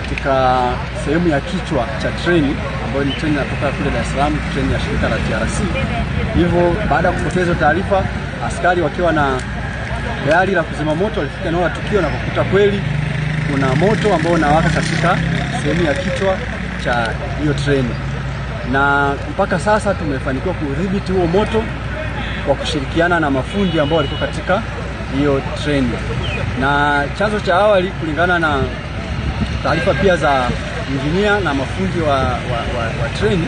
katika sehemu ya kichwa cha treni ambayo ni treni inatoka kule Dar es Salaam, treni ya shirika la TRC. Hivyo baada ya kupokea hizo taarifa, askari wakiwa na gari la kuzima moto walifika eneo la tukio na kukuta kweli kuna moto ambao unawaka katika sehemu ya kichwa cha hiyo treni. Na mpaka sasa tumefanikiwa kudhibiti huo moto kwa kushirikiana na mafundi ambao walikuwa katika hiyo treni. Na chanzo cha awali kulingana na taarifa pia za injinia na mafundi wa treni,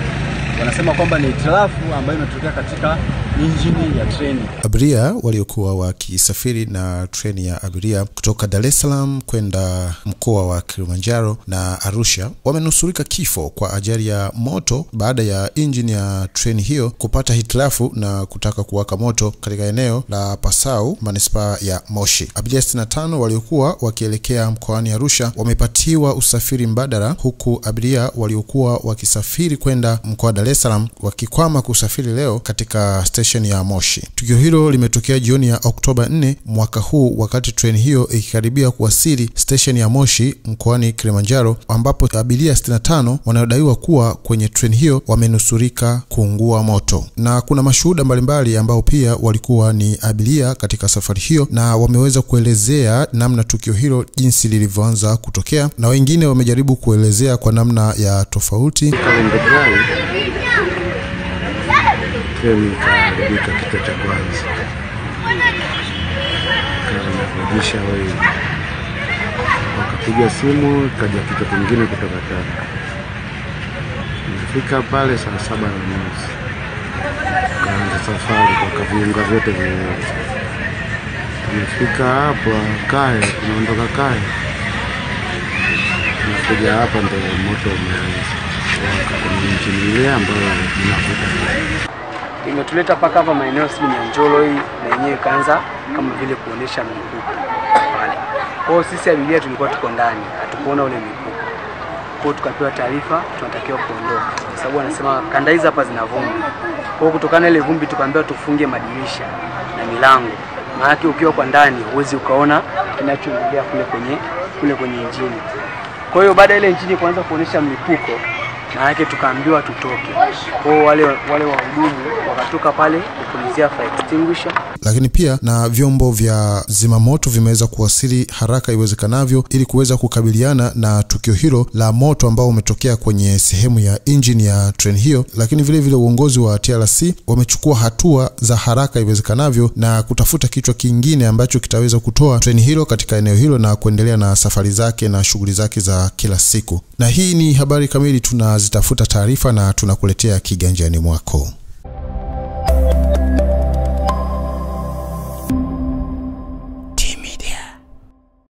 wanasema kwamba ni hitilafu ambayo imetokea katika injini ya treni. Abiria waliokuwa wakisafiri na treni ya abiria kutoka Dar es Salaam kwenda mkoa wa Kilimanjaro na Arusha wamenusurika kifo kwa ajali ya moto baada ya injini ya treni hiyo kupata hitilafu na kutaka kuwaka moto katika eneo la Pasau, manispaa ya Moshi. Abiria 65 waliokuwa wakielekea mkoani Arusha wamepatiwa usafiri mbadala, huku abiria waliokuwa wakisafiri kwenda mkoa Dar es Salaam wakikwama kusafiri leo katika station ya Moshi. Tukio hilo limetokea jioni ya Oktoba 4 mwaka huu wakati treni hiyo ikikaribia kuwasili station ya Moshi mkoani Kilimanjaro, ambapo abiria 65 wanaodaiwa kuwa kwenye treni hiyo wamenusurika kuungua moto. Na kuna mashuhuda mbalimbali ambao pia walikuwa ni abiria katika safari hiyo na wameweza kuelezea namna tukio hilo jinsi lilivyoanza kutokea, na wengine wamejaribu kuelezea kwa namna ya tofauti. Treni ikaharibika kichwa cha kwanza, ikarekebisha wewe, wakapiga simu, ikaja kichwa kingine kutoka Tanga. Nilifika pale 7:30, kaanza safari kwa viunga vyote viwili. Tumefika hapo Kae, tunaondoka Kae, tunakuja hapa ndo moto umeanza kwenye injini ile ambayo inavuta. Imetuleta paka hapa maeneo sijui ya Njolo hii, na yenyewe ikaanza kama vile kuonesha mlipuko pale. Kwa hiyo sisi abiria tulikuwa tuko ndani, hatukuona ule mlipuko. Kwa hiyo tukapewa taarifa tunatakiwa kuondoka, kwa sababu wanasema kanda hizi hapa zina vumbi. Kwa hiyo kutokana ile vumbi tukaambiwa tufunge madirisha na milango. Maana ukiwa kwa ndani huwezi ukaona kinachoendelea kule kwenye injini. Kwa hiyo baada ile injini kuanza kuonesha mlipuko, maana tukaambiwa tutoke. Kwa hiyo wale wahudumu wakatoka pale kupulizia fire extinguisher. Lakini pia na vyombo vya zimamoto vimeweza kuwasili haraka iwezekanavyo ili kuweza kukabiliana na tukio hilo la moto ambao umetokea kwenye sehemu ya injini ya treni hiyo. Lakini vile vile uongozi wa TRC wamechukua hatua za haraka iwezekanavyo na kutafuta kichwa kingine ambacho kitaweza kutoa treni hilo katika eneo hilo na kuendelea na safari zake na shughuli zake za kila siku. Na hii ni habari kamili, tunazitafuta taarifa na tunakuletea kiganjani mwako.